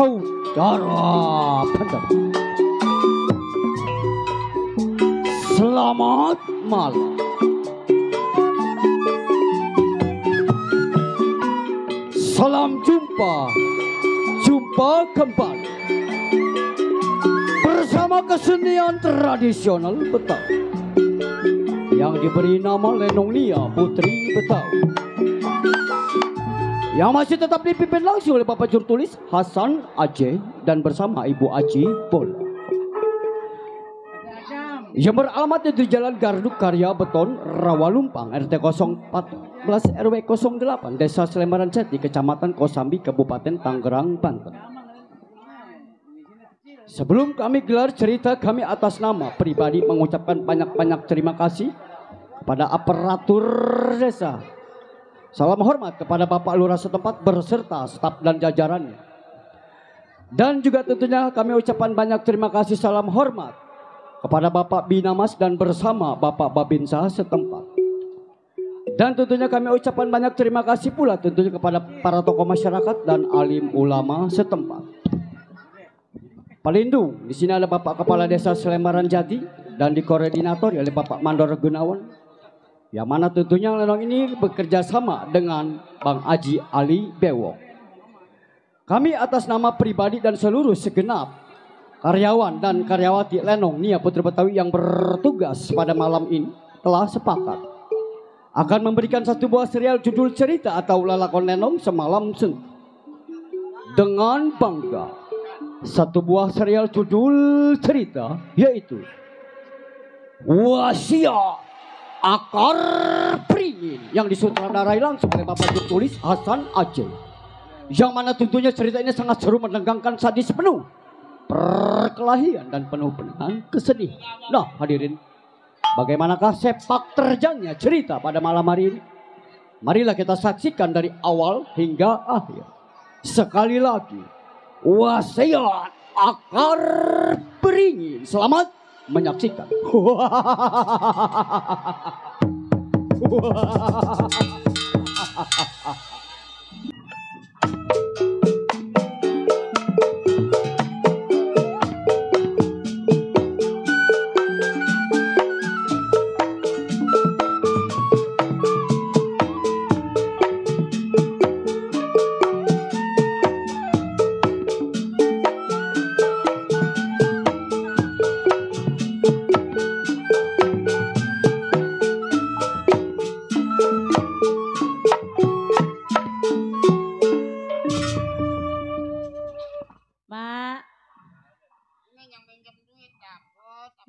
saudara pendengar. Selamat malam. Salam jumpa kembali bersama kesenian tradisional Betawi yang diberi nama Lenong Nia Putri Betawi, yang masih tetap dipimpin langsung oleh Bapak Jurtulis Hasan Aceh dan bersama Ibu Aji Bola, yang beralamat di Jalan Garduk Karya Beton Rawalumpang RT 014 RW 08 Desa Selemaran Jati Kecamatan Kosambi Kabupaten Tangerang Banten. Sebelum kami gelar cerita, kami atas nama pribadi mengucapkan banyak-banyak terima kasih kepada aparatur desa. Salam hormat kepada Bapak Lurah setempat berserta staf dan jajarannya. Dan juga tentunya kami ucapkan banyak terima kasih salam hormat kepada Bapak Binamas dan bersama Bapak Babinsa setempat. Dan tentunya kami ucapkan banyak terima kasih pula tentunya kepada para tokoh masyarakat dan alim ulama setempat. Pelindung, di sini ada Bapak Kepala Desa Selemaran Jati dan dikoordinator oleh Bapak Mandor Gunawan, yang mana tentunya Lenong ini bekerja sama dengan Bang Aji Ali Bewok. Kami atas nama pribadi dan seluruh segenap karyawan dan karyawati Lenong Nia Putri Betawi yang bertugas pada malam ini telah sepakat akan memberikan satu buah serial judul cerita atau lalakon Lenong Semalam Sendu. Dengan bangga, satu buah serial judul cerita yaitu Wasiat Akar Beringin yang disutradarai langsung oleh Bapak Jurtulis Hasan Aceh, yang mana tentunya cerita ini sangat seru, menegangkan, sadis, penuh perkelahian dan penuh dengan kesedihan. Nah hadirin, bagaimanakah sepak terjangnya cerita pada malam hari ini? Marilah kita saksikan dari awal hingga akhir. Sekali lagi, Wasiat Akar Beringin. Selamat menyaksikan.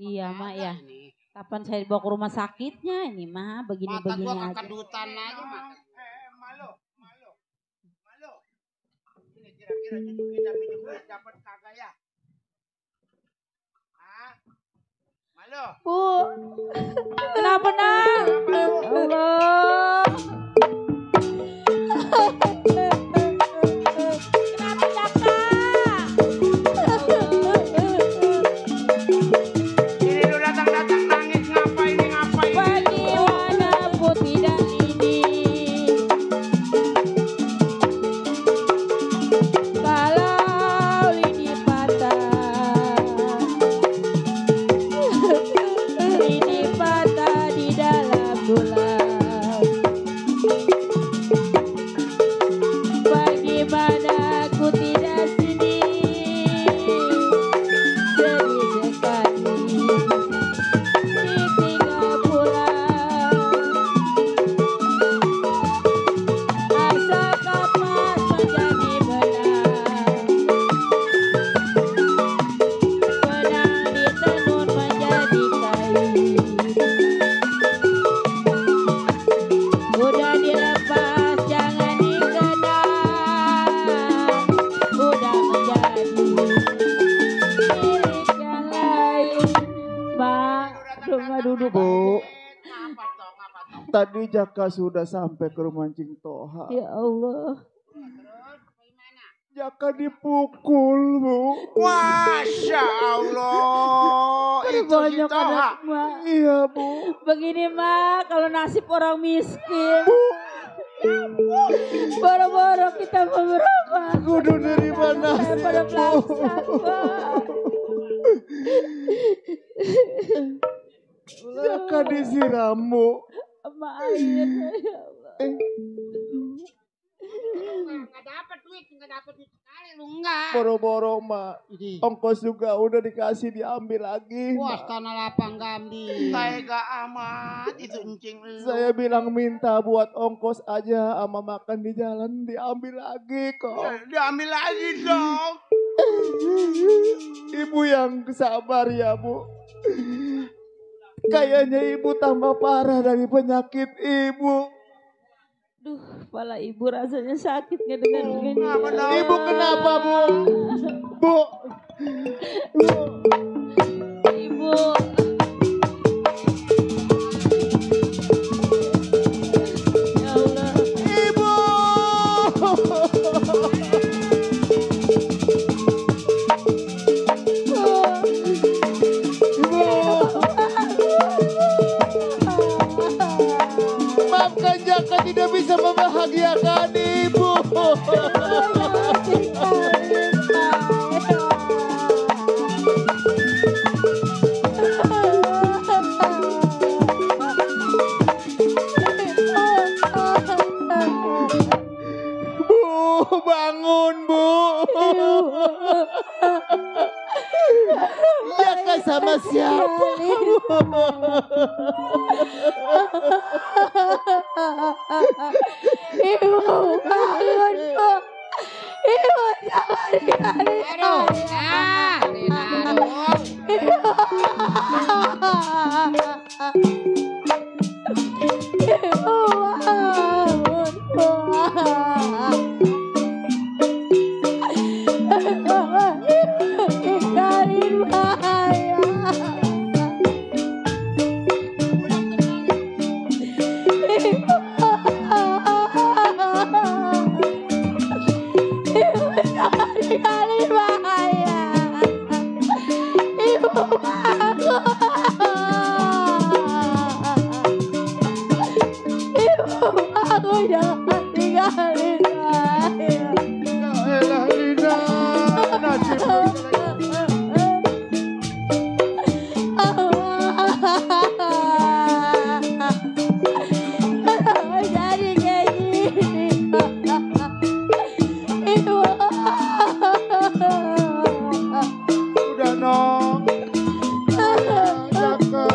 Iya mak ya. Kapan saya dibawa ke rumah sakitnya ini mah begini-begini mata gua aja. kekedutan aja mak. Malu. Ini kira-kira kita minjem duit dapat kagak ya? Hah? Malu. Bu. Kenapa nak? Allah. Tadi Jaka sudah sampai ke rumah Cing Toha. Ya Allah. Jaka dipukul, Bu. Masya Allah. Itu si Toha. Iya, Bu. Begini mak, kalau nasib orang miskin. Bu, Boro-boro kita beberapa. Kudu nerima nasib. Pada pelaksan, Jaka disiramu. sama air. Ya Allah. Nggak dapet duit sekali lu enggak. Boro-boro mak. Ini. Ongkos juga udah dikasih diambil lagi. Wah, Mak. tanah lapang gamdi. Tega amat itu encing lu. Saya bilang minta buat ongkos aja sama makan di jalan diambil lagi kok. Diambil lagi dong. Ibu yang sabar ya Bu. Kayaknya ibu tambah parah dari penyakit ibu. Duh, kepala ibu rasanya sakit ngedengar begini. Ibu kenapa Bu? Bu. Bu. Ibu. Ya Allah. Ibu. Maafkan Jaka tidak bisa membahagiakan ibu. Bu, bangun Bu. Jaka sama siapa? Ibu bangun Bu. Ibu jangan tinggalin Ibu bangun Bu. Tinggalin Maya. Ibu jangan tinggalin Maya. Ibu bangun. Ibu bangun jangan tinggalin Maya. Elah Lina, nasib Jadi kayak gini. Ibu. udah nong. Jaka,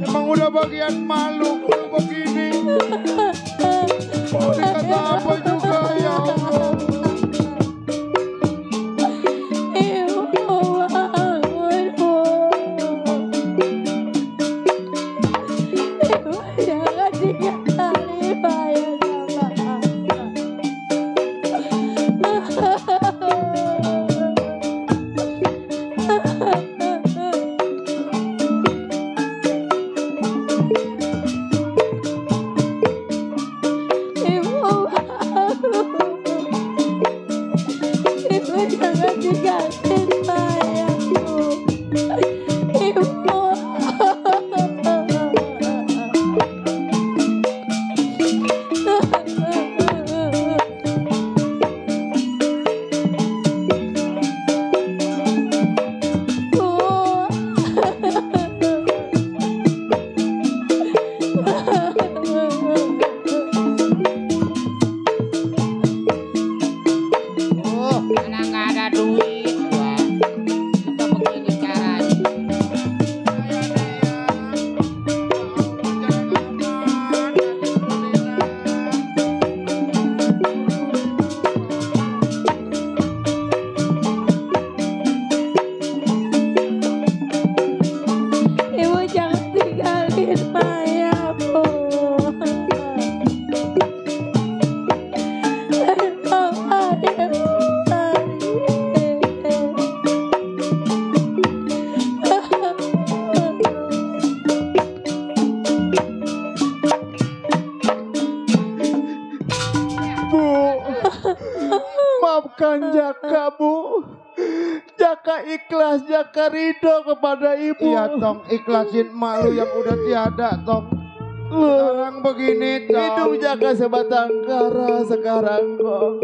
emang udah bagian malu kalau begini. Mau dikata apa juga ya Allah. Ibu bangun Bu. Ibu jangan tinggalin Maya sama Ibu bangun. Ibu jangan tinggalin Maya Bu. Ibu. Mana nggak ada duit gua. Kita begini caranya. Ibu jangan tinggalin Maya Bu. Bu, maafkan Jaka Bu. Jaka ikhlas, Jaka ridho kepada ibu. Iya tong, ikhlasin emak lu yang udah tiada tong. Sekarang begini Kong. Hidup jaga sebatang kara sekarang Kong.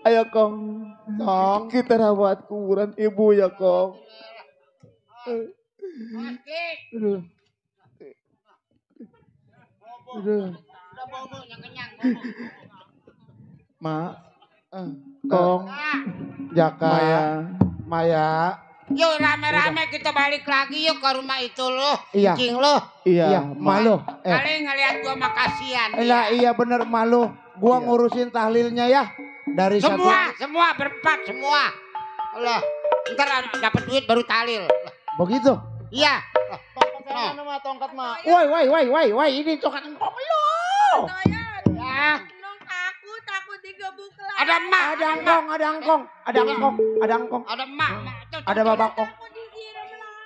Ayo Kong. Kong. Kita rawat kuburan ibu ya Kong. Oke. Aduh. Aduh. Udah bobo yang kenyang. Ma. Kong. Jaka. Maya. Maya. Yuk rame-rame kita balik lagi yuk ke rumah itu lo. Iya. Cing lo. Iya, malu. Kalian ngeliat gua makasian. Iya bener malu. Gua ngurusin tahlilnya ya. Dari Semua berempat semua. Allah. Ntar dapat duit baru talil. begitu. Iya. Tongkat mana mah tongkat mah. Woi, ini tongkat engkong lu. Ya. Nong takut digebuk lagi. Ada emak. Ada angkong. Ada emak. Ada babangkong.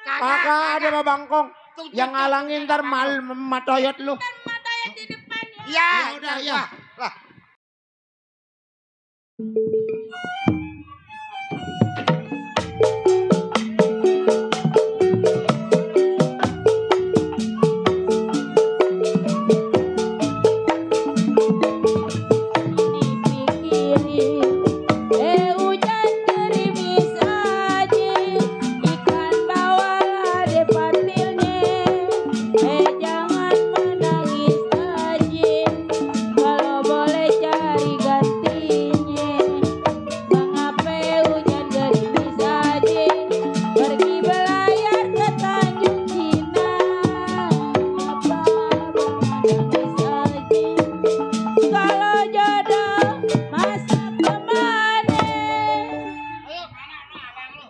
Kakak ada babangkong. Yang ngalangin ntar matoyot lu. Matanya di depan ya. Ya, udah, ya. Lah. Dipikirin, hujan gerimis aja, ikan bawal ada patilnya, jangan menangis aja, kalau boleh cari gantinya, mengapa hujan gerimis aja, pergi belayar ke Tanjung Cina, apa menangis aja, kalau jodoh masa kemana? Ayo, mana abang lu?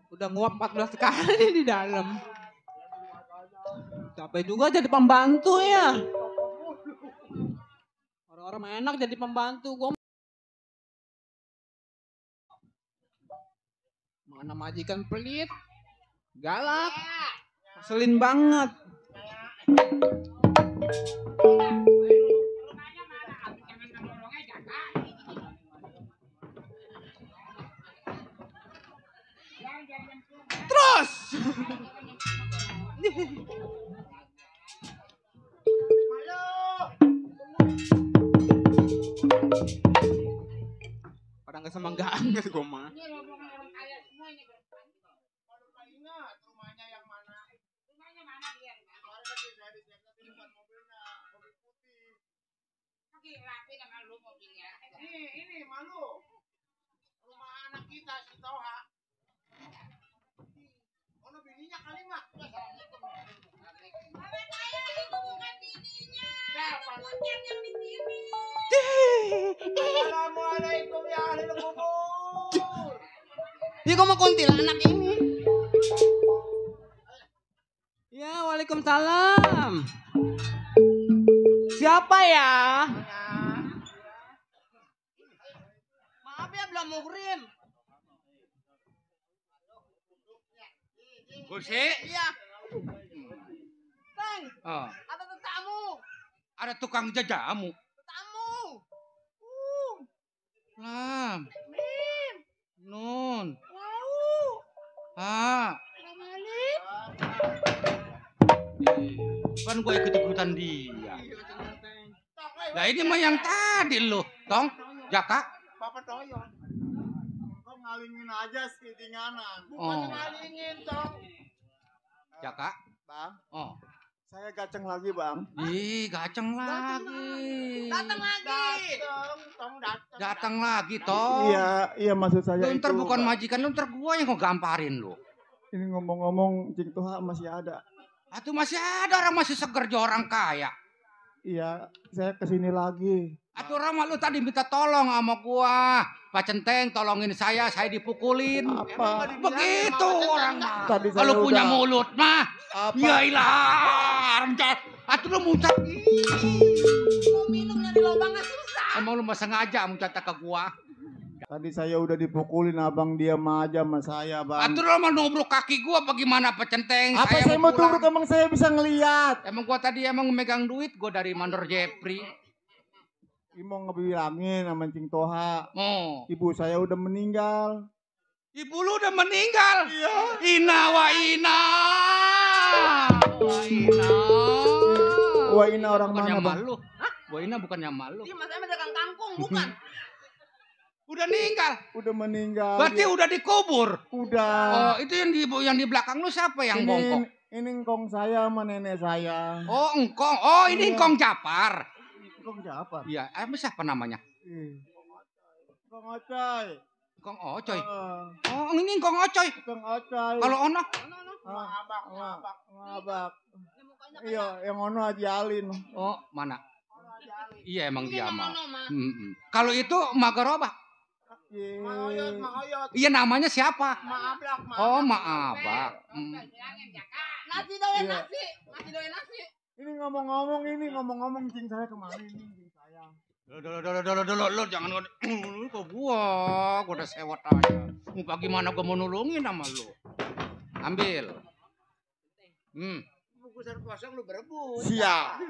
Udah nguap 14 kali di dalam. Capek juga jadi pembantu ya. Orang-orang enak jadi pembantu. Gua mana majikan pelit, galak, ngeselin banget. Terus. Pada nggak semanggaan gitu gue mah. Ini rombongan orang kaya semua ini berempat. Kalau nggak ingat rumahnya yang mana? Rumahnya mana dia? Kemarin lagi saya disiapkan di depan mobilnya, mobil putih. Oke, rapi dengan lu mobilnya. Ini malu. Rumah anak kita si Toha. Ono bininya kali mah. Assalamualaikum. Mama saya itu bukan bininya, Siapa? itu kucing yang di sini. Assalamualaikum ya ahli kubur. Ya kok mau kuntilanak ini? Ya, waalaikumsalam. Siapa ya? Maaf ya belum muhrim. Kursi? Iya. Bang, Oh, ada tamu. ada tukang jajamu. Tamu. Lam. Mim. Nun. Wow. Ah. Ramalip. Kan gue ikut-ikutan dia. Nah ini mah yang tadi loh, Tong. Jaka. Papa Toyo. Kau ngalingin aja sekitinganan. Oh. Ngalingin Tong. Jaka. Bang, Oh. saya gaceng lagi Bang. Ih, gaceng lagi. Datang lagi. Datang lagi, Tong. Iya maksud saya Lu ntar itu, bukan Bang. majikan, lu ntar gua yang ngegamparin lu. Ini ngomong-ngomong Cing Tuha masih ada. Atuh masih ada orang masih seger jo orang kaya. Iya, saya kesini lagi. Atuh orang mah lu tadi minta tolong sama gua. Pak Centeng tolongin saya dipukulin. Apa? Begitu orang mah. Tadi saya Kalau punya udah- mulut mah. Apa? Ya ilah. Atuh lu mucat. Mau minum dari lubangnya susah. Emang lu mah sengaja mucat ke gua. Tadi saya udah dipukulin abang diam aja sama saya Bang. Atuh lu mah nubruk kaki gua bagaimana Pak Centeng? Apa saya mau pulang. turun emang saya bisa ngeliat. Emang gua tadi emang megang duit gua dari Mandor Jepri. Mau ngebilangin sama Cing Toha. Oh. Ibu saya udah meninggal. Ibu lu udah meninggal? Iya. Ina wa ina. Wa ina. Wah ini orang Bukannya mana bang? malu. Hah? Wa ina bukannya malu. Iya, Mas Emang dagang kangkung, bukan? Udah meninggal. Udah meninggal. Berarti ya. udah dikubur. Udah. Oh, itu yang di belakang lu siapa yang bongkok? Ini engkong saya sama nenek saya. Oh, engkong. Oh, ini Iya. engkong Japar. Engkong siapa? Iya, siapa namanya? Engkong Ocoy. Engkong Ocoy. Heeh. Oh, ini engkong Ocoy. Engkong Ocoy. Kalau ono? Abak. Iya, yang ono Haji Alin. Oh, mana? Iya, emang dia mah. Mana, Ma? Kalau itu Magaroba. Iya, namanya siapa? Maaf. Oh, Maabak. Nasi doyan nasi. Nasi doyan nasi. Ini ngomong-ngomong Cing saya kemarin nih Cing saya. Dulu, jangan ke gua udah sewot aja. Muka gimana gua mau nulungin sama lu. Ambil. Bungkusan kosong lu berebut. Siap.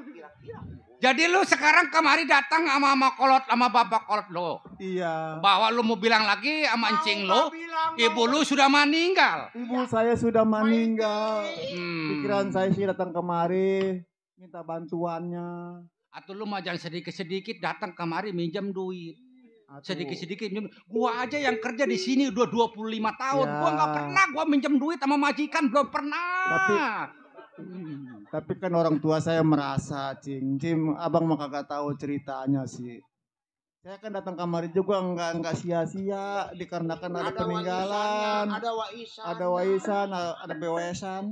Jadi lu sekarang kemari datang sama kolot sama bapak kolot lu. Iya. Bahwa lu mau bilang lagi sama encing lu, ibu lu sudah meninggal. Ibu saya sudah meninggal. Hmm. Pikiran saya sih datang kemari minta bantuannya. Atau lu mah jangan sedikit-sedikit datang kemari minjem duit. Atuh. Sedikit-sedikit minjem. Gua aja yang kerja di sini udah 25 tahun. Ya. Gua nggak pernah gua minjem duit sama majikan, belum pernah. Tapi kan orang tua saya merasa, Cing, abang mah kagak tahu ceritanya sih. Saya kan datang kamari juga enggak sia-sia dikarenakan ada peninggalan, ada warisan, ada bewesan.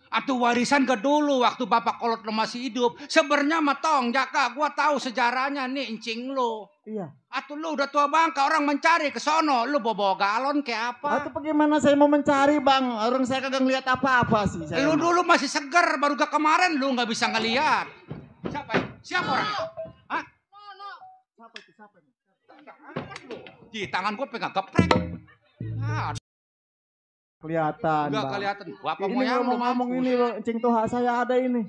Atau warisan ke dulu waktu bapak kolot lo masih hidup. Sebenarnya mah tong Jaka, gua tahu sejarahnya nih encing lo. Iya. Atau lu udah tua bangka orang mencari ke sono, lu bawa galon kayak apa? Atau bagaimana saya mau mencari, Bang? Orang saya kagak ngeliat apa-apa sih. Lu dulu masih segar, baru gak kemarin lu nggak bisa ngelihat. Siapa ya? Siapa orangnya? Hah? Siapa itu? Di tangan gue pegang geprek. Nah, Kelihatan, enggak Bang. kelihatan. Bapak Ini moyang lu ngomong-ngomong mampus. ini, Bang, Cing Toha saya ada ini.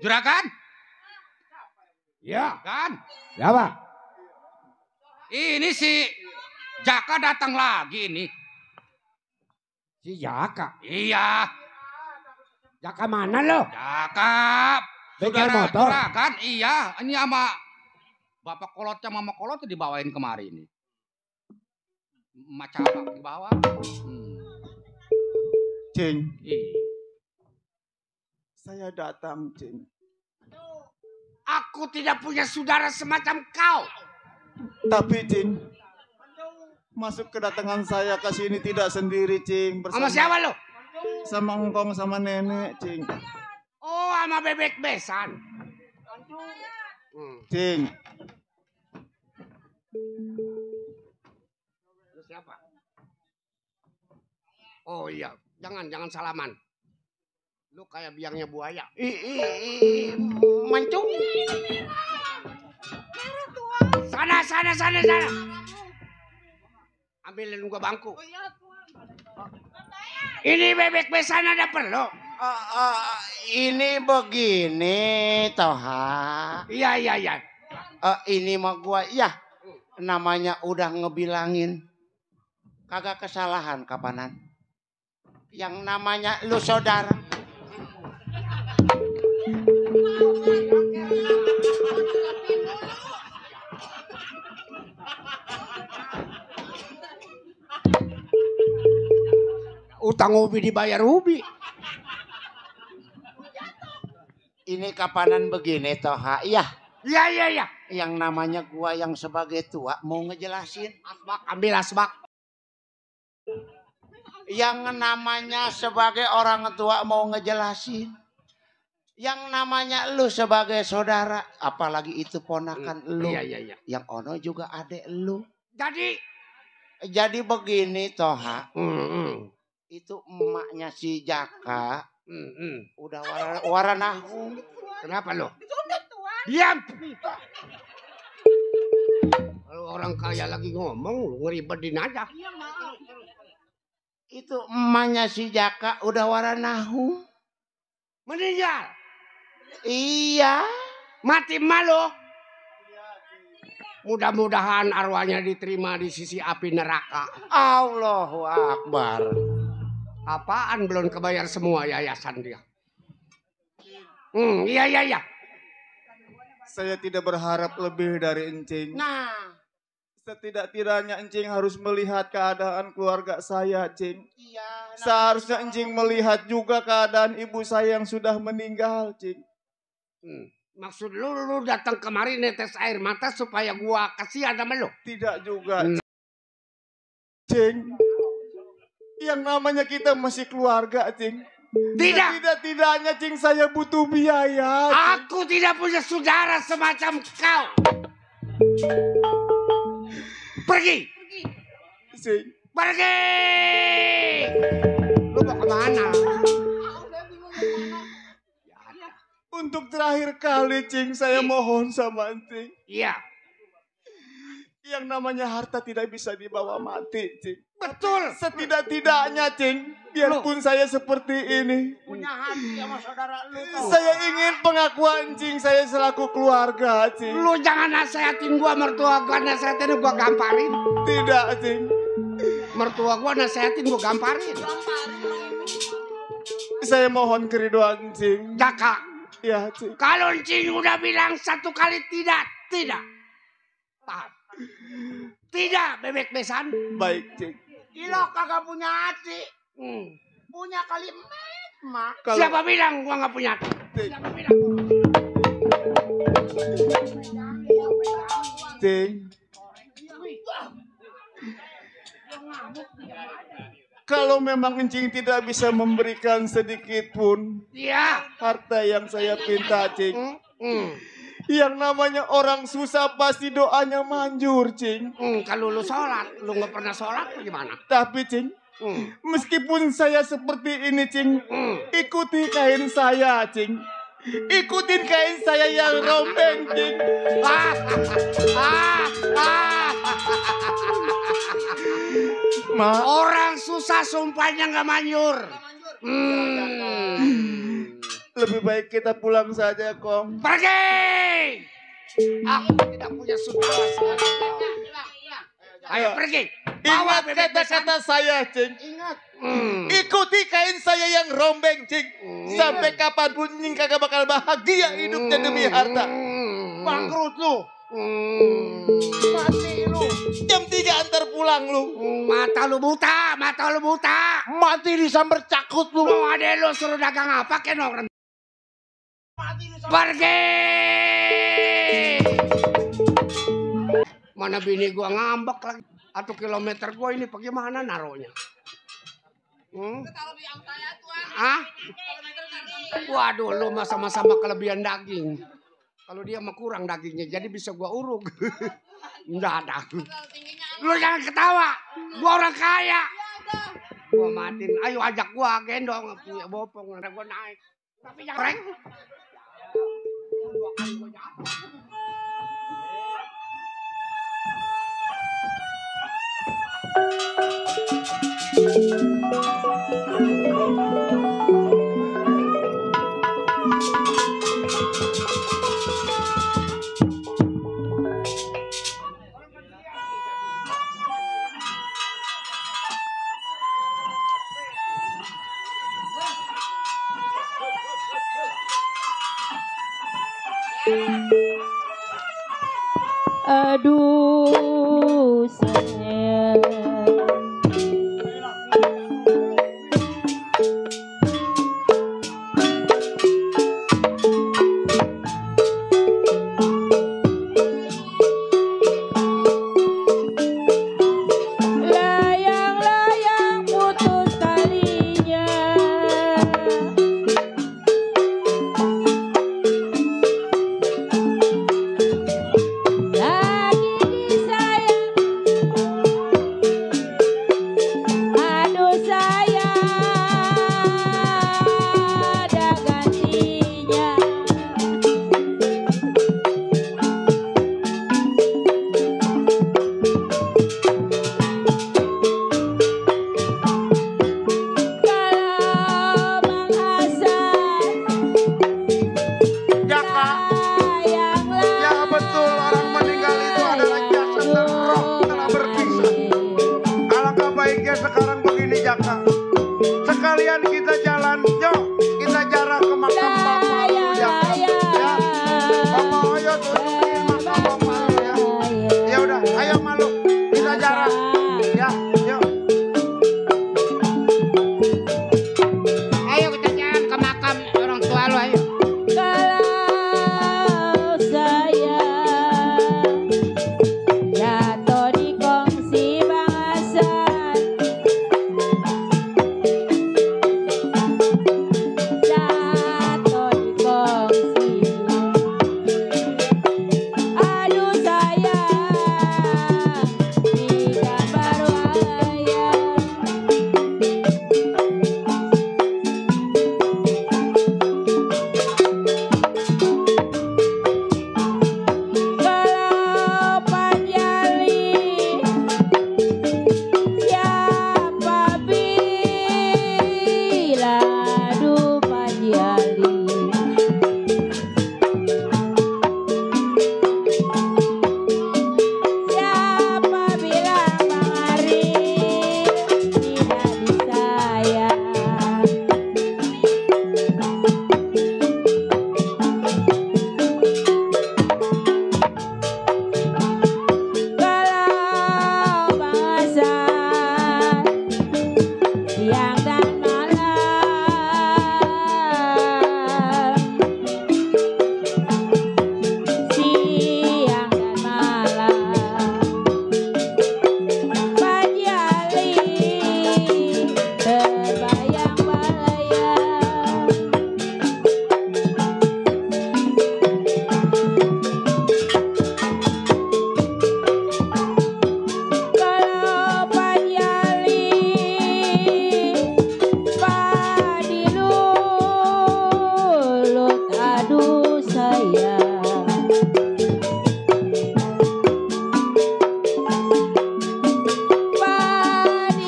Juragan? Ya, Kan? siapa? Ini si Jaka datang lagi nih. Si Jaka. Iya, Jaka mana lo? Jaka. Bengkel Saudara motor? juragan, iya. Ini sama bapak kolotnya, mama kolotnya dibawain kemari nih. Macam apa dibawa? Cing, Iya. saya datang, Cing. Aku tidak punya saudara semacam kau. Tapi, Cing, masuk kedatangan saya ke sini tidak sendiri, Cing. Sama siapa lo? Sama engkong sama nenek, Cing. Oh, sama bebek besan. Cing, Lu siapa? Oh iya, jangan salaman. Lu kayak biangnya buaya. Mancung. Sana. Ambilin gua bangku. Ini bebek besan ada perlu. Ini begini, Toha. Iya. Ini mah gua, ya namanya udah ngebilangin. Kagak kesalahan kapanan. Yang namanya lu saudara. Utang ubi dibayar ubi. Ini kapanan begini, Toha. Iya. Iya. Yang namanya gua yang sebagai tua mau ngejelasin. Asbak, ambil asbak. Yang namanya sebagai orang tua mau ngejelasin. Yang namanya lu sebagai saudara. Apalagi itu ponakan lu. Iya. Yang ono juga adek lu. Jadi begini, Toha. itu Emaknya si Jaka. Udah waranahum. kenapa lo? Diam. Kalau orang kaya lagi ngomong, lu ngeribetin aja. Itu emaknya si Jaka udah waranahu. Meninggal. Iya. Mati malu. Mudah-mudahan arwahnya diterima di sisi api neraka. Allahu Akbar. Apaan belum kebayar semua yayasan dia? Iya. Saya tidak berharap lebih dari encing. Nah, Setidak-tidaknya encing harus melihat keadaan keluarga saya, Cing. iya. Seharusnya encing melihat juga keadaan ibu saya yang sudah meninggal, Cing. Maksud lu datang kemari netes air mata supaya gua kasihan sama lu? Tidak juga, Cing. Yang namanya kita masih keluarga, Cing. Tidak. Tidak-tidaknya, Cing, saya butuh biaya. Cing. Aku tidak punya saudara semacam kau. Pergi. Cing. Pergi. Lu mau kemana? Untuk terakhir kali, Cing, saya mohon sama Cing. Iya. Yang namanya harta tidak bisa dibawa mati, Cing. Betul. Setidak-tidaknya, Cing, biarpun saya seperti ini, Punya hati sama saudara lu. saya ingin pengakuan, Cing, saya selaku keluarga, Cing. Lu jangan nasehatin gua, mertua gua nasehatin gua gamparin. Tidak, Cing. Mertua gua nasehatin gua gamparin. Saya mohon keriduan, Cing. Jaka, Ya, Cing. kalau Cing udah bilang satu kali tidak. Paham? Tidak, bebek besan. Baik, Cing. Ilo kagak punya hati. Hmm. Punya kali mak. Kalau- Siapa bilang gua nggak punya hati? Cing. Siapa bilang? Cing. Kalau memang encing tidak bisa memberikan sedikit pun Iya. harta yang saya pinta, Cing. Hmm. Yang namanya orang susah pasti doanya manjur, Cing. Kalau lu sholat, lu nggak pernah sholat gimana? Tapi, Cing, meskipun saya seperti ini, Cing, ikuti kain saya, Cing. Ikutin kain saya yang rombeng, Cing. Ma, Orang susah sumpahnya nggak manjur. lebih baik kita pulang saja, Kong. Pergi! Aku tidak punya saudara semacam kau. Ayo pergi. Bawa Ingat bebek besan. kata-kata saya, Cing. Ingat. Ikuti kain saya yang rombeng, Cing. Sampai kapanpun Cing kagak bakal bahagia hidupnya demi harta. Bangkrut lu. Mati lu. Jam 3 antar pulang lu. Mata lu buta. Mati disamber cakut lu. Mau ada lu suruh dagang apa kan orang? Mati disamber. Pergi! Mana bini gua ngambek lagi. 1 kilometer gua ini bagaimana naruhnya? Ah? Waduh, lu sama-sama kelebihan daging. Kalau dia mah kurang dagingnya, jadi bisa gua uruk. Enggak ada. Lu jangan ketawa. Gua orang kaya. Gua matiin. Ayo ajak gua gendong. Punya bopong. Ada gua naik. Tapi jangan reng. Aduh sayang. Layang-layang putus talinya. Lagi disayang Jaka. Ya betul, orang meninggal itu adalah jasad dan roh telah berpisah. Alangkah baiknya sekarang begini Jaka. Sekalian kita jalan, yuk kita jarak ke makam Bapak lu Jaka. Ya, Bapak ayo tunjukin makam Bapak lu ya. Ya udah, ayo Malu, kita jarak. Ya, yuk. Ayo kita jalan ke makam orang tua lu ayo. Kalau saya jatuh di kongsi bangsan, jatuh di kongsi, aduh sayang di gambar wayang. Kalau Panjali siapa bila aduh Panjali siapa bilang Bang Ari tidak disayang. Kalau bangsa siang dan malam, siang dan malam, Panjali terbayang-bayang. Kalau Panjali padilulut aduh sayang.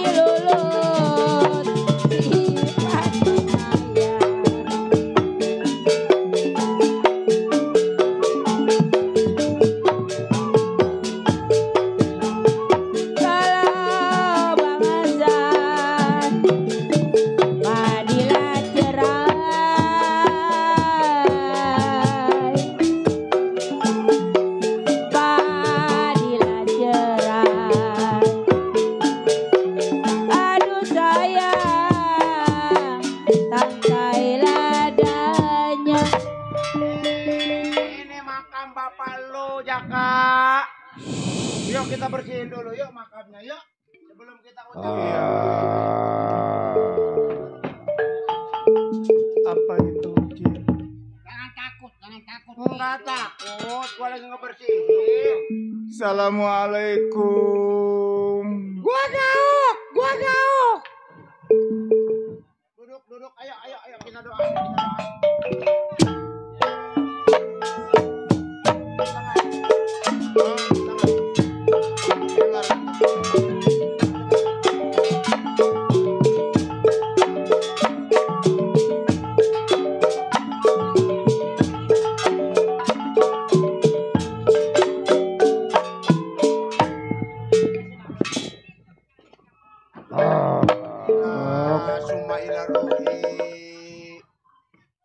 Padilulut sifat penyayang. Kalau bangsan padilah cerai, padilah cerai, aduh sayang tangkai ladanya. Ini makam Bapak lu Jaka. Yuk kita bersihin dulu yuk makamnya yuk. Sebelum kita ucapin. Apa itu, Ci? Jangan takut, jangan takut. Enggak takut, gua lagi ngebersihin. Assalamualaikum. Gua gauk. Duduk, ayo kita doa, kita doa.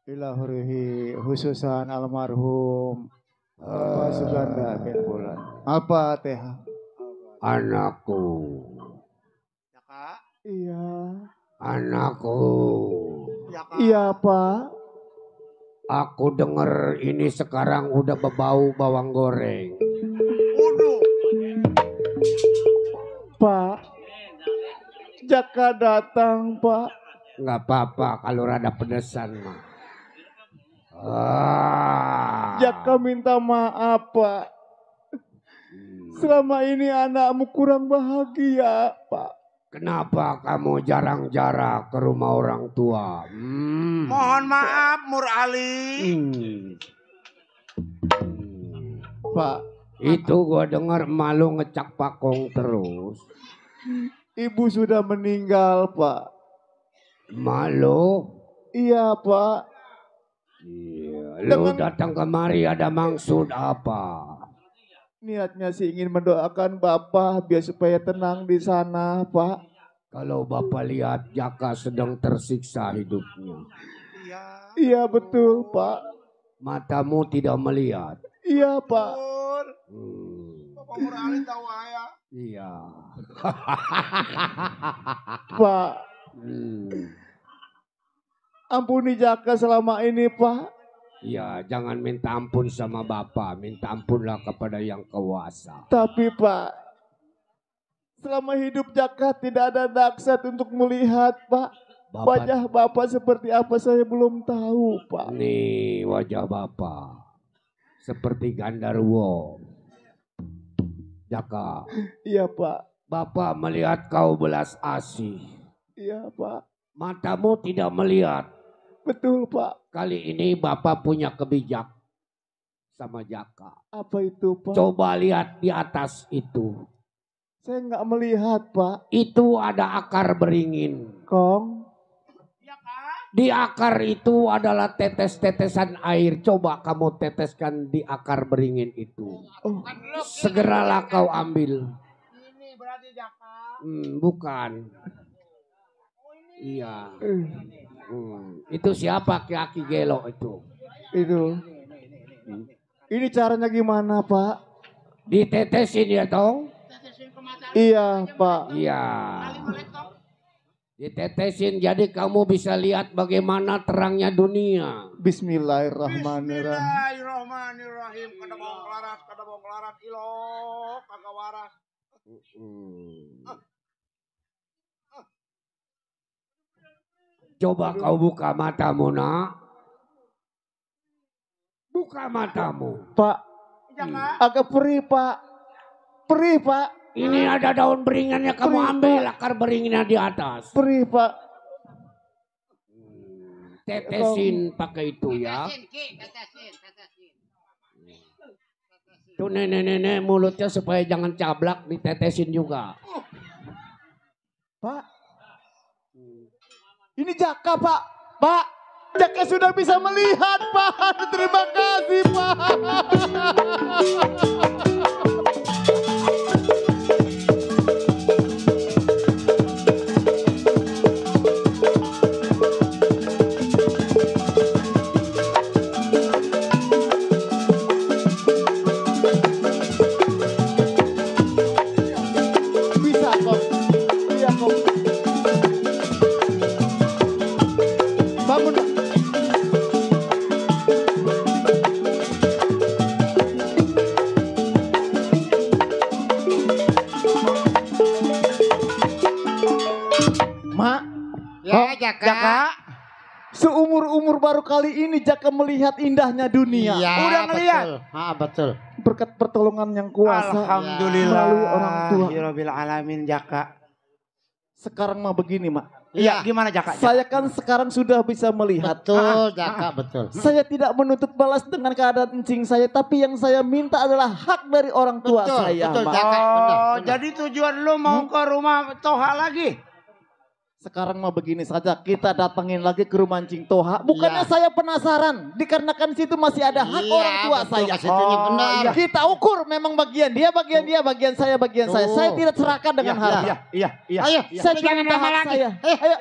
Ilahurihi khususan almarhum Bapak Suganda Ben Bulan. Apa teh? Anakku, Jaka, Iya. anakku. Jaka. Iya, Pak. Aku denger ini sekarang udah bebau bawang goreng. Waduh, Pak. Jaka datang, Pak. Nggak apa-apa kalau rada pedesan mah. Ah. Jaka minta maaf, Pak. Selama ini anakmu kurang bahagia, Pak. Kenapa kamu jarang-jarang ke rumah orang tua? mohon maaf Mur Ali. Pak, Itu gua denger malu ngecak pakong terus. ibu sudah meninggal, Pak. Malu? Iya, Pak. Iya. Lu datang kemari ada maksud apa? Niatnya sih ingin mendoakan Bapak biar supaya tenang di sana, Pak. Kalau Bapak lihat Jaka sedang tersiksa hidupnya. Iya betul, Pak. Matamu tidak melihat. Iya, Pak. Bapak Murali tahu ayah. Iya. Pak. Ampuni Jaka selama ini, Pak. Iya, jangan minta ampun sama Bapak, minta ampunlah kepada Yang Kuasa. Tapi Pak, selama hidup Jaka tidak ada daksat untuk melihat, Pak. Wajah Bapak seperti apa saya belum tahu, Pak. Nih wajah Bapak seperti Gandarwo. Jaka. Iya, Pak. Bapak melihat kau belas asih. Iya, Pak. Matamu tidak melihat. Betul, Pak. Kali ini Bapak punya kebijak sama Jaka. Apa itu, Pak? Coba lihat di atas itu. Saya nggak melihat, Pak. Itu ada akar beringin. Kong. Di akar itu adalah tetes-tetesan air. Coba kamu teteskan di akar beringin itu. Oh. Segeralah kau ambil. Ini berarti Jaka. Bukan. Iya. Itu siapa Ki Gelo itu? Itu. Ini caranya gimana, Pak? Ditetesin ya toh? Iya, Pak. Iya. Ditetesin jadi kamu bisa lihat bagaimana terangnya dunia. Bismillahirrahmanirrahim. Bismillahirrahmanirrahim. Kadabong larat ilo kagak waras. Coba kau buka matamu, nak. Buka matamu. Pak, agak perih, Pak. Perih, Pak. Ini ada daun beringinnya, kamu Perih, ambil Pak. akar beringinnya di atas. Perih, Pak. Tetesin pakai itu ya. Tuh nenek-nenek mulutnya supaya jangan cablak, ditetesin juga. Pak. Ini Jaka, Pak. Pak, Jaka sudah bisa melihat, Pak. Terima kasih, Pak. Bisa, Kok. Iya, Kok. Bangun, Pak. Mak, Ya, Jaka. seumur-umur baru kali ini Jaka melihat indahnya dunia. Iya, Udah ngeliat? Betul. Berkat pertolongan yang kuasa. Alhamdulillah. Melalui orang tua. Ya Rabbil alamin Jaka. Sekarang mah begini, Mak. Iya, gimana Jaka? Saya kan sekarang sudah bisa melihat. Betul, Jaka, betul. Saya tidak menuntut balas dengan keadaan encing saya, tapi yang saya minta adalah hak dari orang tua Betul, saya, betul, Mak. Jaka. benar. Jadi tujuan lu mau ke rumah Toha lagi? Sekarang mah begini saja, kita datangin lagi ke rumah Encing Toha. Bukannya Iya. saya penasaran, dikarenakan situ masih ada hak Iya, orang tua betul, saya. ke situnya benar. Kita ukur memang bagian dia, bagian saya, bagian saya. Tuh. Saya tidak serahkan dengan harta. Iya. Ayo, Saya jangan minta lama hak lagi. saya. Ayo.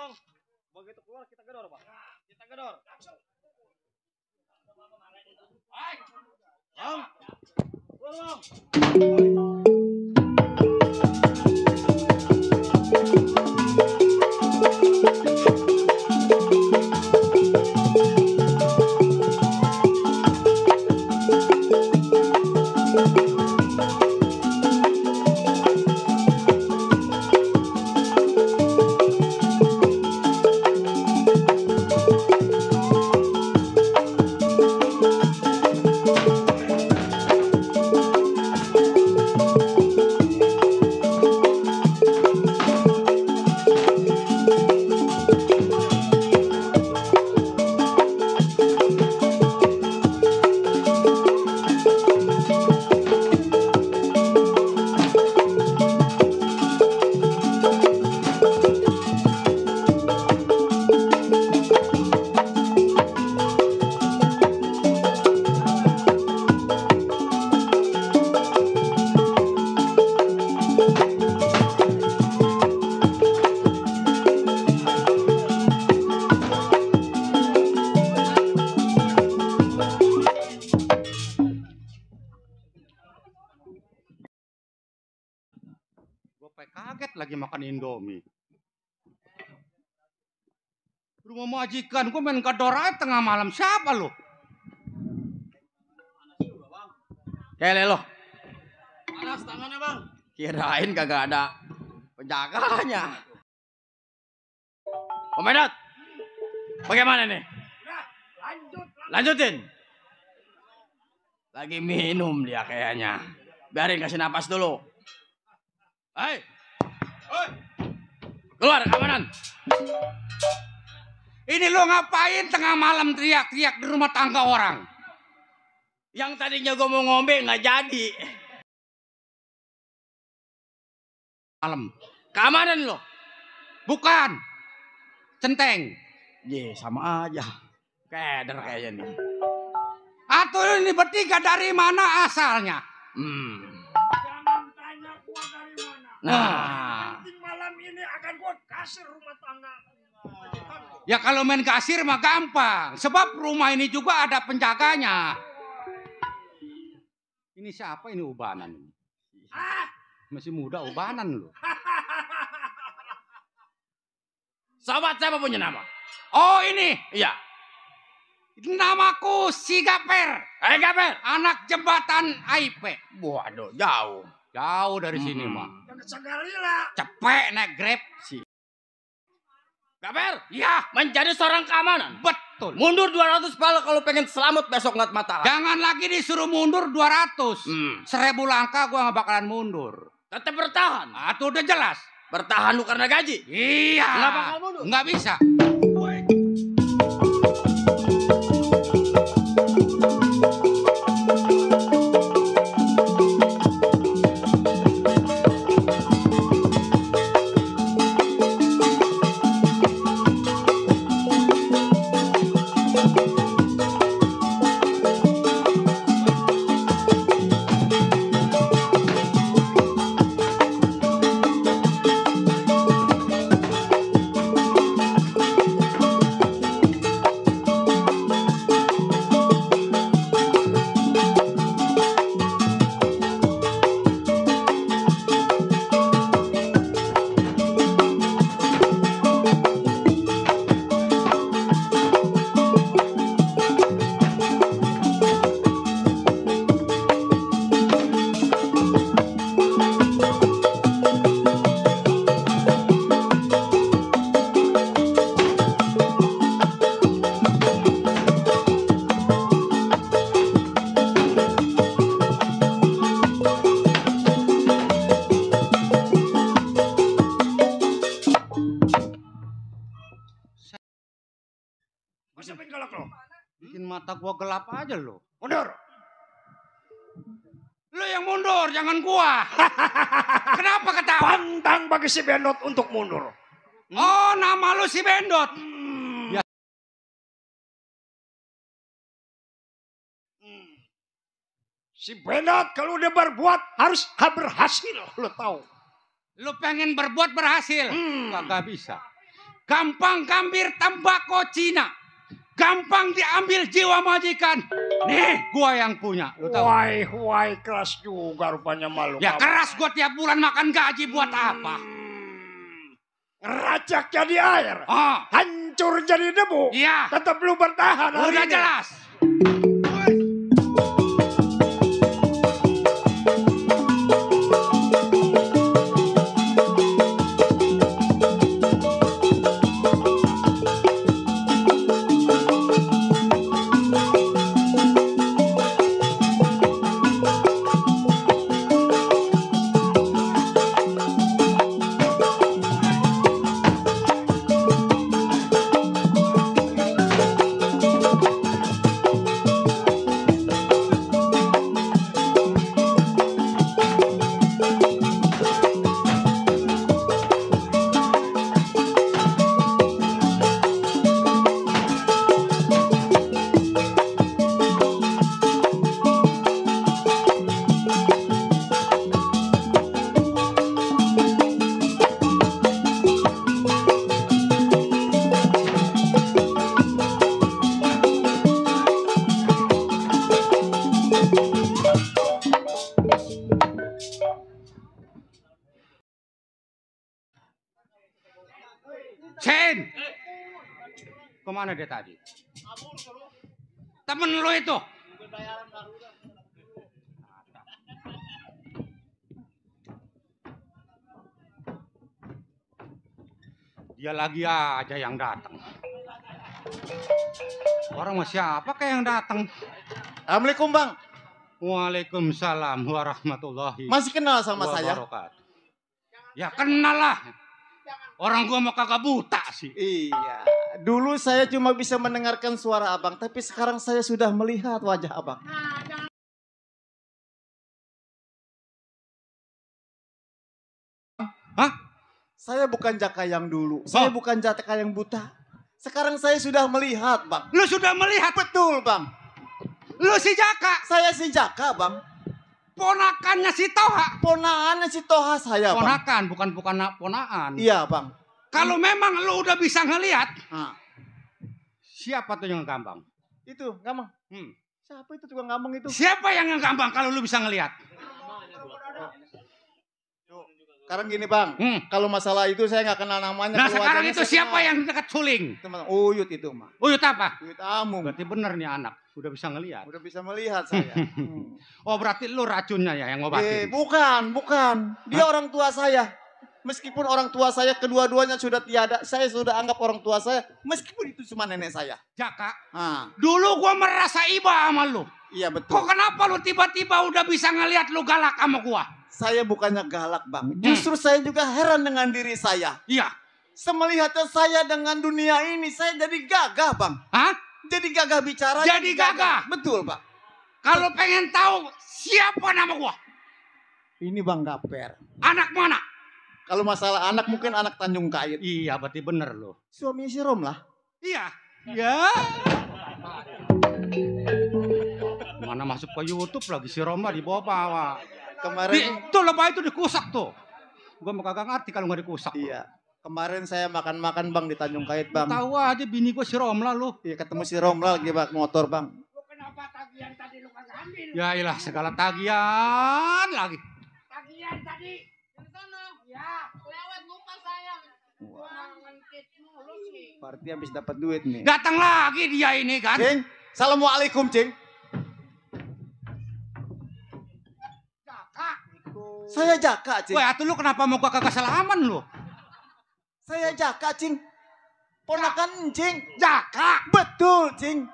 Bang. Begitu keluar kita gedor, Bang. Kita gedor. Hai. Bang. Keluar, Bang. Kaget lagi makan Indomie. Rumah majikan gue main gedor aja tengah malam. Siapa lo? Kele lo. Panas tangannya, Bang. Kirain kagak ada penjaganya. Komandan, bagaimana nih? Lanjutin. Lagi minum dia kayaknya. Biarin kasih napas dulu. Hei. Keluar keamanan. Ini lo ngapain tengah malam teriak-teriak di rumah tangga orang? Yang tadinya gue mau ngombe nggak jadi. Malam. Keamanan lo. Bukan. Centeng. Ye, sama aja. Keder kayaknya nih. Atau ini bertiga dari mana asalnya? Jangan tanya gua dari mana. Nah. Malam ini akan gua kasih rumah tangga. Ya kalau main kasir mah gampang. Sebab rumah ini juga ada penjaganya. Ini siapa ini ubanan? Masih muda ubanan loh. Sahabat siapa punya nama? Oh ini. Iya. Namaku si Gaper. Gaper. Anak jembatan IP. Waduh jauh. Jauh dari sini mah. Cepet naik Grab sih. Gaper? Ya, menjadi seorang keamanan. Betul. Mundur 200 pala kalau pengen selamat besok ngat mata. Jangan lagi disuruh mundur 200. 1000 langkah gua gak bakalan mundur. Tetap bertahan. Itu udah jelas. Bertahan lu karena gaji? Iya. Nggak bakal mundur? Nggak bisa. Bikin mata gua gelap aja lo. Mundur. Lo yang mundur, jangan gua. Kenapa ketawa? Pantang bagi si Bendot untuk mundur. Oh, nama lu si Bendot. Ya. Si Bendot kalau udah berbuat harus berhasil, lo tahu. Lu pengen berbuat berhasil? Kagak bisa. gampang gambir tembakau Cina. Gampang diambil jiwa majikan. Nih, gua yang punya. Lu tahu? Wai, keras juga rupanya malu. Ya keras gua tiap bulan makan gaji buat apa? Racak jadi air. Ah. Hancur jadi debu. Iya. Tetap lu bertahan. Udah jelas. Sen! Kemana dia tadi? Temen lu itu? Dia lagi aja yang datang. Orang masih apa kayak yang datang? Assalamualaikum Bang. Waalaikumsalam warahmatullahi Masih kenal sama saya? wabarakatuh. Ya kenal lah. Orang gua mau kagak buta sih. Iya. Dulu saya cuma bisa mendengarkan suara abang, tapi sekarang saya sudah melihat wajah abang. Hah? Saya bukan Jaka yang dulu. Saya bukan Jaka yang buta. Sekarang saya sudah melihat, Bang. Lu sudah melihat? Betul, Bang. Lu si Jaka? Saya si Jaka, Bang. Ponakannya si Toha? Ponakannya si Toha saya, Bang. Ponakan, bukan ponaan. Iya, Bang. Kalau memang lu udah bisa ngelihat, Nah. Siapa tuh yang ngambang? Itu, Gamang. Siapa itu tukang ngambang itu? Siapa yang ngambang kalau lu bisa ngelihat? Sekarang gini Bang, kalau masalah itu saya nggak kenal namanya. Nah sekarang itu siapa yang dekat suling? Teman Uyut itu mah. Uyut apa? Uyut Amung. Berarti bener nih anak, udah bisa ngelihat. Udah bisa melihat saya. Oh berarti lu racunnya ya yang ngobatin? Bukan. Dia orang tua saya. Meskipun orang tua saya kedua-duanya sudah tiada, saya sudah anggap orang tua saya. Meskipun itu cuma nenek saya. Jaka, dulu gua merasa iba sama lu. Iya betul. Kok kenapa lu tiba-tiba udah bisa ngelihat lu galak sama gua? Saya bukannya galak Bang. Justru saya juga heran dengan diri saya. Iya. Semelihatnya saya dengan dunia ini, saya jadi gagah Bang. Hah? Jadi gagah bicara. Jadi gagah? Betul Pak. Kalau pengen tahu siapa nama gua? Ini Bang Gaper. Anak mana? Kalau masalah anak mungkin anak Tanjung Kait. Iya berarti bener loh. Suami si Rom lah. Iya. Ya. Mana masuk ke YouTube lagi si Roma di bawah. Kemarin itu lebah itu dikusak tuh. Gua mau kagak ngerti kalau nggak dikusak. Iya. Kemarin saya makan-makan Bang di Tanjung Kait Bang. Tahu aja bini gua si Romla lu. Iya ketemu si Romla lagi bak motor Bang. Lu kenapa tagihan tadi lu kagak ambil? Ya ilah segala tagihan lagi. Tagihan tadi. Di sana. Ya, lewat lupa saya. Wah, ngentip mulu sih. Berarti habis dapat duit nih. Datang lagi dia ini kan. Cing, assalamualaikum Cing. Saya Jaka, Cing. Wah, atuh lu kenapa mau gua kagak salaman lu? Saya Jaka, Cing. Ponakan Cing. Jaka. Betul, Cing.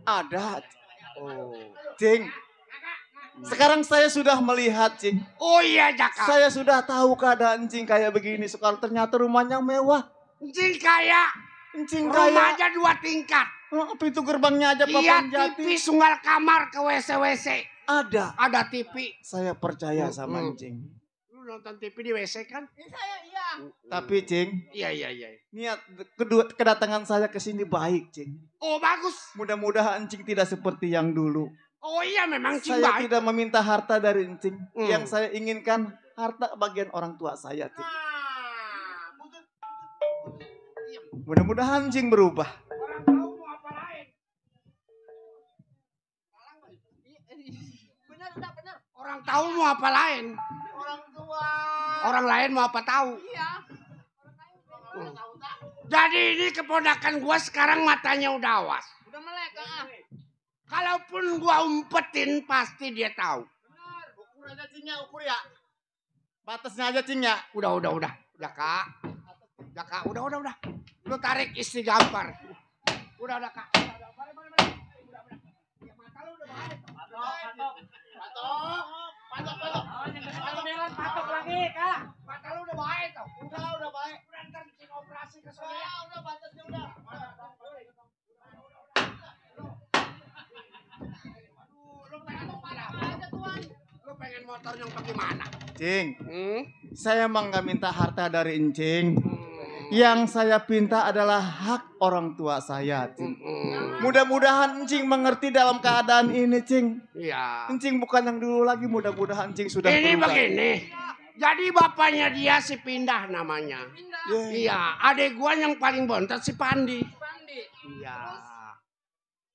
Ada. Oh, Cing. Sekarang saya sudah melihat, Cing. Oh iya, Jaka. Saya sudah tahu keadaan Cing kayak begini. Sekarang ternyata rumahnya mewah. Cing kaya. Cing kaya. Rumahnya 2 tingkat. Pintu gerbangnya aja Iya, papan jati. TV sunggal kamar ke WC. Ada. Ada TV. Saya percaya sama Cing. Lu nonton TV di WC kan? Iya. Tapi Cing. Iya. Niat kedatangan saya ke sini baik, Cing. Oh bagus. Mudah-mudahan Cing tidak seperti yang dulu. Oh iya memang Cing Saya baik. tidak meminta harta dari Cing. Yang saya inginkan harta bagian orang tua saya, Cing. Mudah-mudahan Cing berubah. Orang tahu mau apa lain. Benar, benar. Orang tahu mau apa lain. Orang tua. Orang lain mau apa tahu. Iya. Jadi ini keponakan gua sekarang matanya udah awas. Udah melek, ah. Kalaupun gua umpetin pasti dia tahu. Benar. Ukur aja Cing ya, ukur ya. Batasnya aja Cing ya. Udah Kak. Udah Kak, udah. Lu tarik istri gampar. Udah Kak. Mari. Ya mata lu udah baik. Patok lagi, Kak. Mata lu udah baik tau. Udah baik. Udah ntar bikin operasi ke sana. Udah batasnya udah. Lu pengen mau mana? Lu pengen motor yang bagaimana? Cing, saya emang gak minta harta dari Encing. Yang saya pinta adalah hak orang tua saya, Cing. Mudah-mudahan Encing mengerti dalam keadaan ini, Cing. Iya. Encing bukan yang dulu lagi, mudah-mudahan Encing sudah Ini berubah. begini. Jadi bapaknya dia si Pindah namanya. Iya, adek gua yang paling bontot si Pandi. Iya.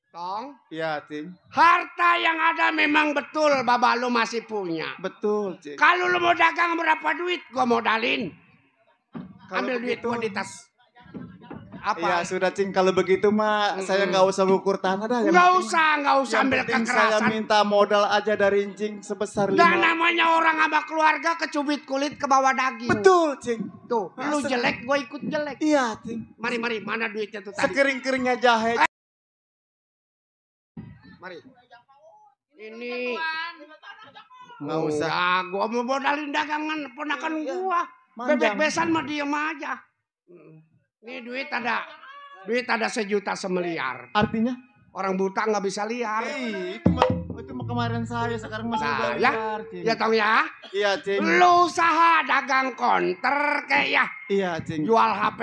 Tong. Iya, Cing. Harta yang ada memang betul bapak lu masih punya. Betul, Cing. Kalau lu mau dagang berapa duit, gua modalin. Kalau Ambil duit begitu- gua di tas. Apa? Iya, sudah Cing. Kalau begitu mah saya nggak usah ngukur tanah dah. Yang Nggak penting- usah yang ambil penting saya kekerasan. minta modal aja dari Encing sebesar Dan 5. namanya orang sama keluarga kecubit kulit ke bawah daging. Betul, Cing. Tuh, lu Masa- jelek, gua ikut jelek. Iya, Cing. Mari, mana duitnya tuh tadi? Sekering-keringnya jahe. Mari. Ini Nggak usah. Ya, gua mau modalin dagangan ponakan gua. Manjang. Bebek besan mah diem aja. Nih duit ada 1 juta semiliar. Artinya? Orang buta nggak bisa liar. Itu mah kemarin saya, sekarang masih Nah, udah ya, liar, Cing. ya tong ya. Iya, Cing. Lu usaha dagang konter kayak ya. Iya, Cing. Jual HP.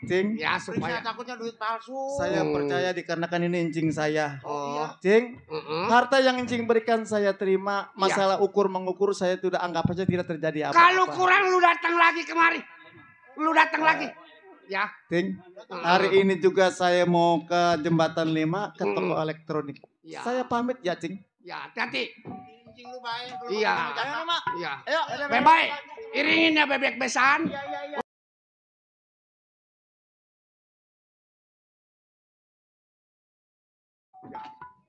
Cing. Ya supaya. Takutnya duit palsu. Saya percaya dikarenakan ini Encing saya. Oh. Cing, Mm-mm. harta yang Encing berikan saya terima. Masalah ukur-mengukur saya sudah anggap aja tidak terjadi apa-apa. Kalau kurang lu datang lagi kemari. Lu datang lagi. Ya. Cing, hari ini juga saya mau ke Jembatan 5 ke toko elektronik. Ya. Saya pamit ya, Cing. Ya, hati-hati. Cing lu baik. Iya. Iya. Bye-bye. Iringin ya bebek besan.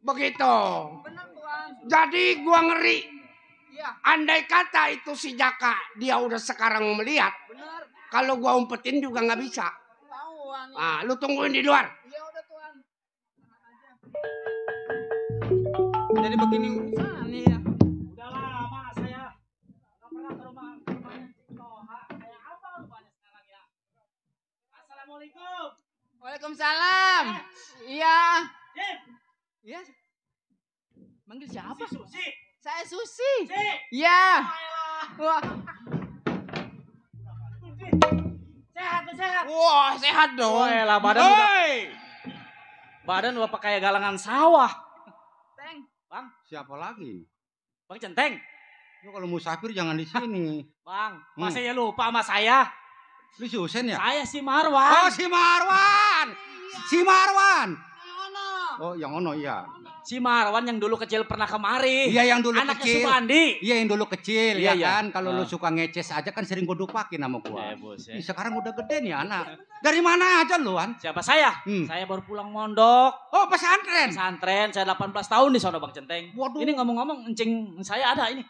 Begitu. Jadi gua ngeri. Andai kata itu si Jaka dia udah sekarang melihat. Kalau gua umpetin juga nggak bisa. Ah, lu tungguin di luar. Jadi begini urusan ya. Udah lama saya nggak pernah ke rumahnya Toha. Kayak apa rupanya sekarang ya? Assalamualaikum. Waalaikumsalam. Iya. Jim. Iya. Manggil siapa? Susi. Saya Susi. Si. Iya. Wah. Sehat. Wah, sehat dong. Oh, elah, badan udah pakai galangan sawah. Teng. Bang, siapa lagi? Bang Centeng. Lu kalau musafir jangan di sini. Bang, masa ya lupa sama saya? Lu si Husen ya? Saya si Marwan. Oh, si Marwan. Si Marwan. Oh, yang ono iya. Si Marwan yang dulu kecil pernah kemari. Iya, yang dulu Anaknya kecil. Supandi. Iya, yang dulu kecil Iya, ya iya. kan. Kalau lu suka ngeces aja kan sering gue dupakin sama gua. Bos, Ih, sekarang udah gede nih anak. Dari mana aja lu, An? Siapa saya? Saya baru pulang mondok. Oh, pesantren. Pesantren, saya 18 tahun di sono Bang Centeng. Waduh. Ini ngomong-ngomong encing saya ada ini.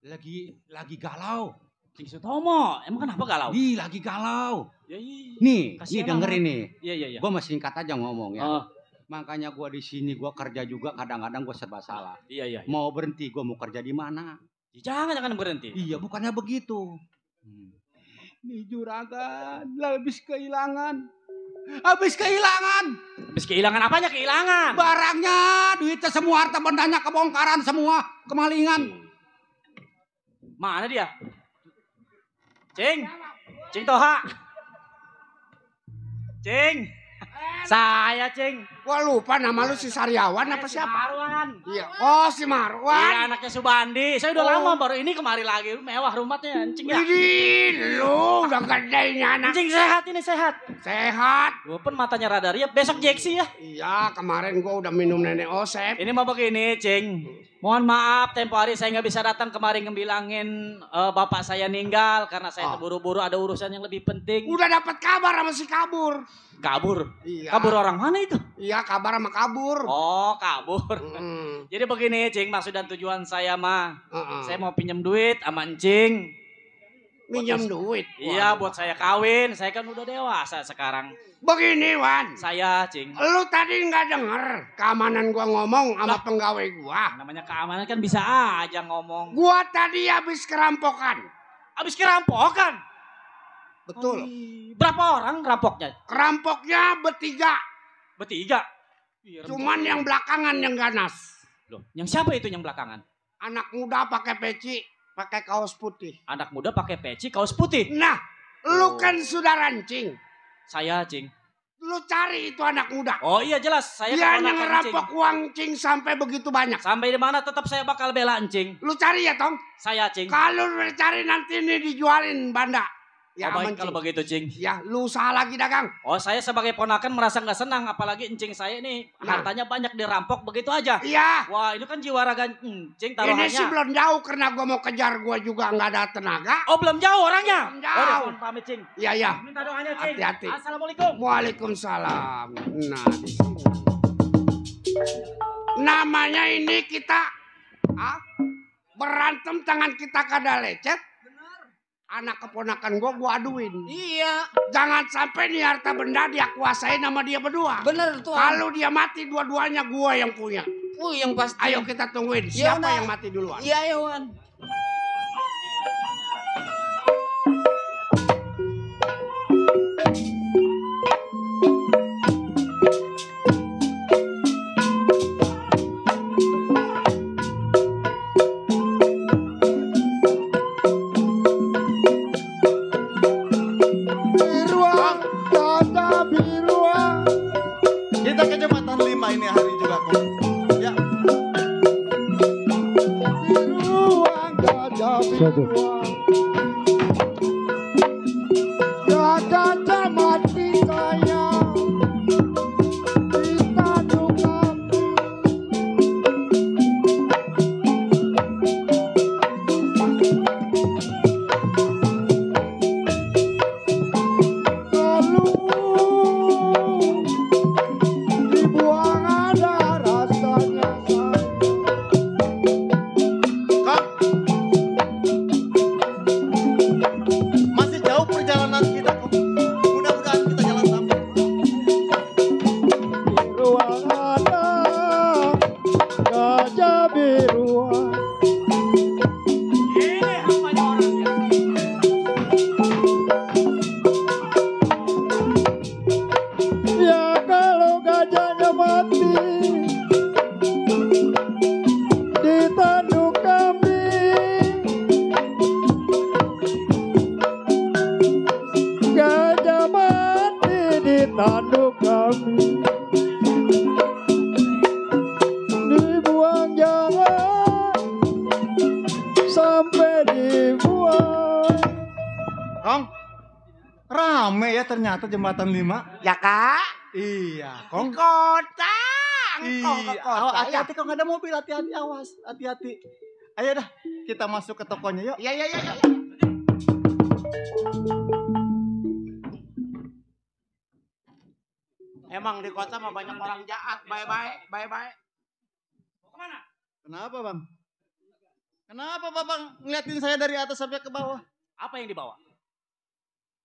Lagi galau. Cing Sutomo, emang kenapa galau? Ih, lagi galau. Ya, iya. Nih, Kasihan dengerin amat. nih. Iya. Gua masih singkat aja ngomong ya. Oh. Makanya gua di sini gua kerja juga kadang-kadang gua serba salah. Iya. Mau berhenti gua mau kerja di mana? Jangan berhenti. Iya, bukannya begitu. Nih juragan, habis kehilangan. Habis kehilangan apanya kehilangan? Barangnya, duitnya semua, harta bendanya kebongkaran semua, kemalingan. Mana dia? Cing Toha. Cing. Saya, Cing. Gua lupa nama lu si Saryawan apa siapa? Marwan. Iya. Oh, si Marwan. Iya, anaknya Subandi. Saya udah lama baru ini kemari lagi. Mewah rumahnya, Cing ya. Widih, lu udah gedenya anak. Cing sehat ini sehat. Sehat. Gua pun matanya rada riap. Besok Jeksi ya. Iya, kemarin gua udah minum nenek Osep. Ini mau begini, Cing. Mohon maaf, tempo hari saya nggak bisa datang kemari ngebilangin bapak saya ninggal karena saya terburu-buru ada urusan yang lebih penting. Udah dapat kabar sama si kabur. Kabur? Iya. Kabur orang mana itu? Iya, kabar sama kabur. Oh, kabur. Jadi begini, Cing, maksud dan tujuan saya mah, saya mau pinjam duit sama Encing. Pinjam duit? Iya, buat saya kawin. Saya kan udah dewasa sekarang. Begini, Wan. Saya, Cing. Lu tadi nggak denger keamanan gua ngomong sama pegawai gua. Namanya keamanan kan bisa aja ngomong. Gua tadi habis kerampokan. Habis kerampokan? Betul. Berapa orang rampoknya? Kerampoknya bertiga. Bertiga? Cuman yang belakangan yang ganas. Loh, yang siapa itu yang belakangan? Anak muda pakai peci, pakai kaos putih. Anak muda pakai peci, kaos putih? Nah, lu kan sudah rancing. Saya, Cing. Lu cari itu anak muda. Oh iya jelas, saya dia yang ngerampok uang Cing sampai begitu banyak. Sampai di mana tetap saya bakal bela Cing. Lu cari ya, Tong? Saya, Cing. Kalau lu cari nanti ini dijualin Banda. Ya, baik kalau begitu, Cing. Ya, lu usaha lagi dagang. Oh, saya sebagai ponakan merasa nggak senang, apalagi Encing saya ini hartanya banyak dirampok begitu aja. Iya. Wah, itu kan jiwa raga Encing taruhannya. Ini sih belum jauh karena gua mau kejar gua juga nggak ada tenaga. Oh, belum jauh orangnya? Belum jauh. Oh, pamit, Cing. Iya, iya. Minta doanya, Cing. Hati-hati. Assalamualaikum. Waalaikumsalam. Nah, di sini. Namanya ini kita berantem tangan kita kada lecet. Anak keponakan gua aduin. Iya. Jangan sampai nih harta benda dia kuasain sama dia berdua. Bener tuh. Kalau dia mati dua-duanya gua yang punya. Yang pasti. Ayo kita tungguin Ya, siapa yang mati duluan. Iya, Wan. Kita ke jembatan 5 ini hari juga kok. Ya. Biruang gajah biruang. Ya gajah mati saya. Kita duka. Masih jauh perjalanan kita kok. Mudah-mudahan kita jalan sampai. Biruang ada gajah biruang. Ini hambanya orangnya. Ya kalau gajahnya mati di tanduk kami. Gajah mati di tanduk kami. Dibuang jangan sampai dibuang. Kong, rame ya ternyata jembatan 5. Ya, Kak. Iya, Kong. Kota. Engkau ke Iya, kota. hati-hati kok nggak ada mobil, hati-hati, awas, hati-hati. Ayo dah, kita masuk ke tokonya yuk. Iya, iya, iya. Emang di kota mah banyak orang jahat. Bye-bye, bye-bye. Kemana? Kenapa bang? Kenapa babang ngeliatin saya dari atas sampai ke bawah? Apa yang dibawa?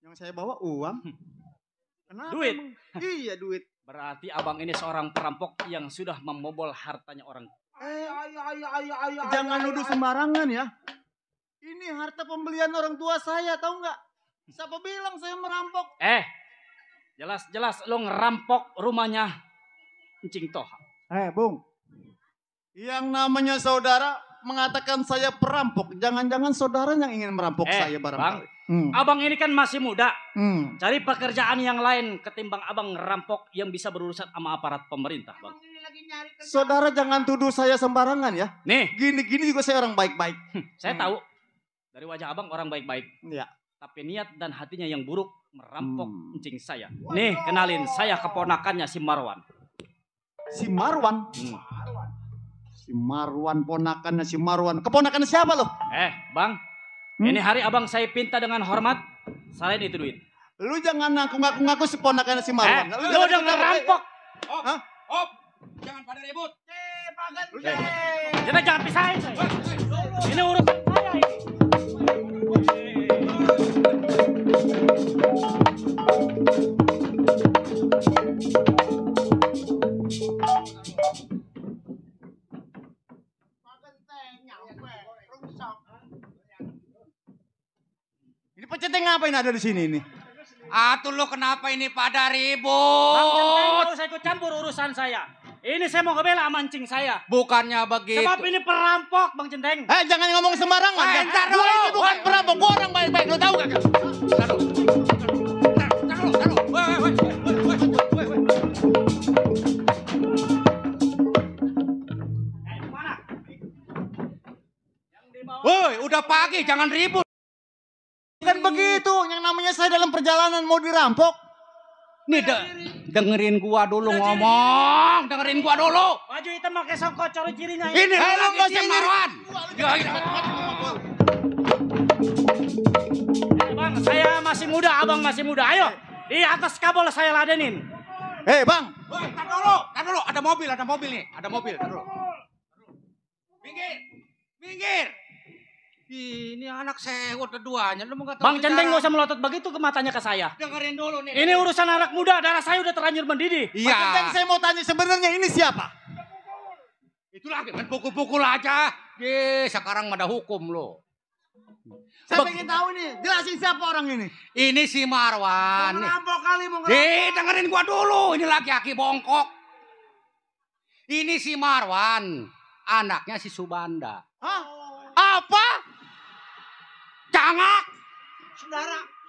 Yang saya bawa uang. Kenapa? Duit. Emang? Iya duit. Berarti abang ini seorang perampok yang sudah membobol hartanya orang. Jangan nuduh sembarangan ya. Ini harta pembelian orang tua saya, tahu nggak? Siapa bilang saya merampok? Jelas-jelas lo ngerampok rumahnya Encing Toha. Bung. Yang namanya saudara mengatakan saya perampok. Jangan-jangan saudara yang ingin merampok saya barangkali. Bang, Abang ini kan masih muda. Cari pekerjaan yang lain ketimbang abang ngerampok yang bisa berurusan sama aparat pemerintah, Bang. Saudara jangan tuduh saya sembarangan ya. Nih. Gini juga saya orang baik-baik. Saya tahu dari wajah abang orang baik-baik. Iya. Tapi niat dan hatinya yang buruk merampok encing saya. Nih, kenalin, saya keponakannya si Marwan. Si Marwan? Si Marwan, ponakannya si Marwan. Keponakannya siapa loh? Bang, ini hari abang saya pinta dengan hormat. Selain itu duit. Lu jangan ngaku-ngaku si ponakannya si Marwan. Lu udah ngerampok. Op, jangan pada ribut. Kita jangan pisahin saya. Ini urusan saya ini. Ini peceteng ngapain ada di sini ini? Atuh lu kenapa ini pada ribut? Bang Centeng, gak usah ikut campur urusan saya. Ini saya mau ngebela mancing saya. Bukannya begitu. Sebab ini perampok, Bang Centeng. Jangan ngomong sembarangan. Entar Gua dulu. ini bukan perampok, gua orang baik-baik. Lu tahu gak? Woi, udah pagi, jangan ribut. Kan begitu, yang namanya saya dalam perjalanan mau dirampok. Nih dengerin gua dulu ngomong, dengerin gua dulu. Baju hitam pakai songkok ciri-cirinya. Ini lu nggak si sini. Marwan. Bang, saya masih muda, abang masih muda. Ayo, di atas kabel saya ladenin. Bang. Woi, tar dulu, ada mobil nih, ada mobil, tar dulu. Minggir. Ini anak sewot keduanya, lu mau nggak tahu. Bang Centeng nggak usah melotot begitu ke matanya ke saya. Dengerin dulu nih. Ini urusan anak muda, darah saya udah terlanjur mendidih. Iya. Bang Centeng, saya mau tanya sebenarnya ini siapa? Itulah main pukul-pukul aja. Sekarang ada hukum lo. Saya pengen tahu nih, jelasin siapa orang ini. Ini si Marwan. Ngerampok kali mau ngerampok. Dengerin gua dulu, ini laki-laki bongkok. Ini si Marwan, anaknya si Subanda. Hah? Apa? Cangak.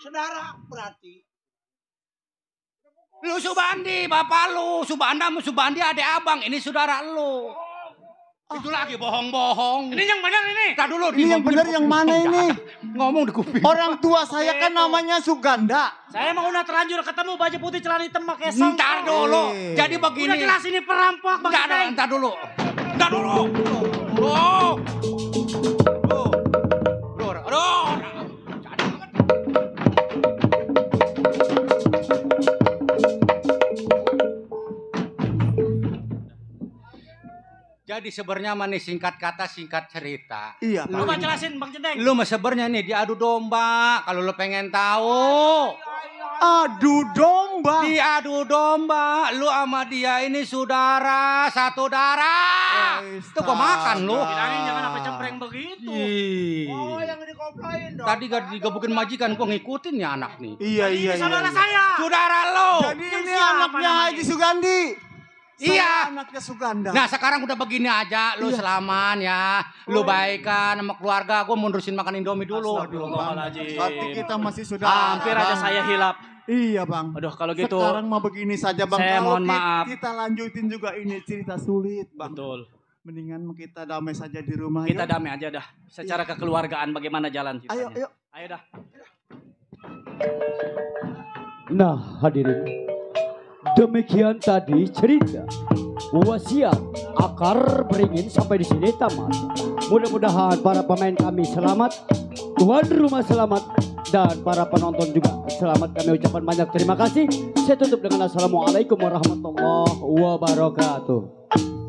Saudara berarti. Lu Subandi, bapak lu. Subanda sama Subandi adik abang. Ini saudara lu. Itu lagi bohong-bohong. Ini yang benar ini. Tar dulu. Ini yang benar yang mana ini? Ngomong di kuping. Orang tua saya kan namanya Suganda. Saya mau udah terlanjur ketemu baju putih celana hitam pakai songkok. Ntar dulu. Jadi begini. Udah jelas ini perampok, Bang Centeng. Ntar dulu. Jadi sebenarnya mah nih singkat kata singkat cerita. Iya, Lu mah jelasin Bang Centeng. Lu mah sebenarnya nih diadu domba. Kalau lu pengen tahu. Adu domba. Diadu domba. Lu sama dia ini saudara, satu darah. Itu gua makan lu. Bilangin jangan apa cempreng begitu. Oh, yang dikoplain dong. Tadi gak digebukin majikan, gua ngikutin ya anak nih. Iya. Saudara saya. Saudara lo. Jadi ini anaknya Haji Sugandi. Iya. Anaknya Suganda. Nah sekarang udah begini aja, lu selaman ya, lu baikan sama keluarga, gue mundurin makan Indomie dulu. Berarti kita masih sudah hampir aja saya hilap. Iya bang. Aduh kalau gitu. Sekarang mah begini saja bang. Saya Kalau mohon maaf. Kita lanjutin juga ini cerita sulit bang. Betul. Mendingan kita damai saja di rumah. Kita damai aja dah. Secara kekeluargaan bagaimana jalan ceritanya. Ayo. Dah. Nah hadirin, demikian tadi cerita wasiat akar beringin sampai di sini tamat. Mudah-mudahan para pemain kami selamat, tuan rumah selamat, dan para penonton juga selamat. Kami ucapkan banyak terima kasih. Saya tutup dengan assalamualaikum warahmatullahi wabarakatuh.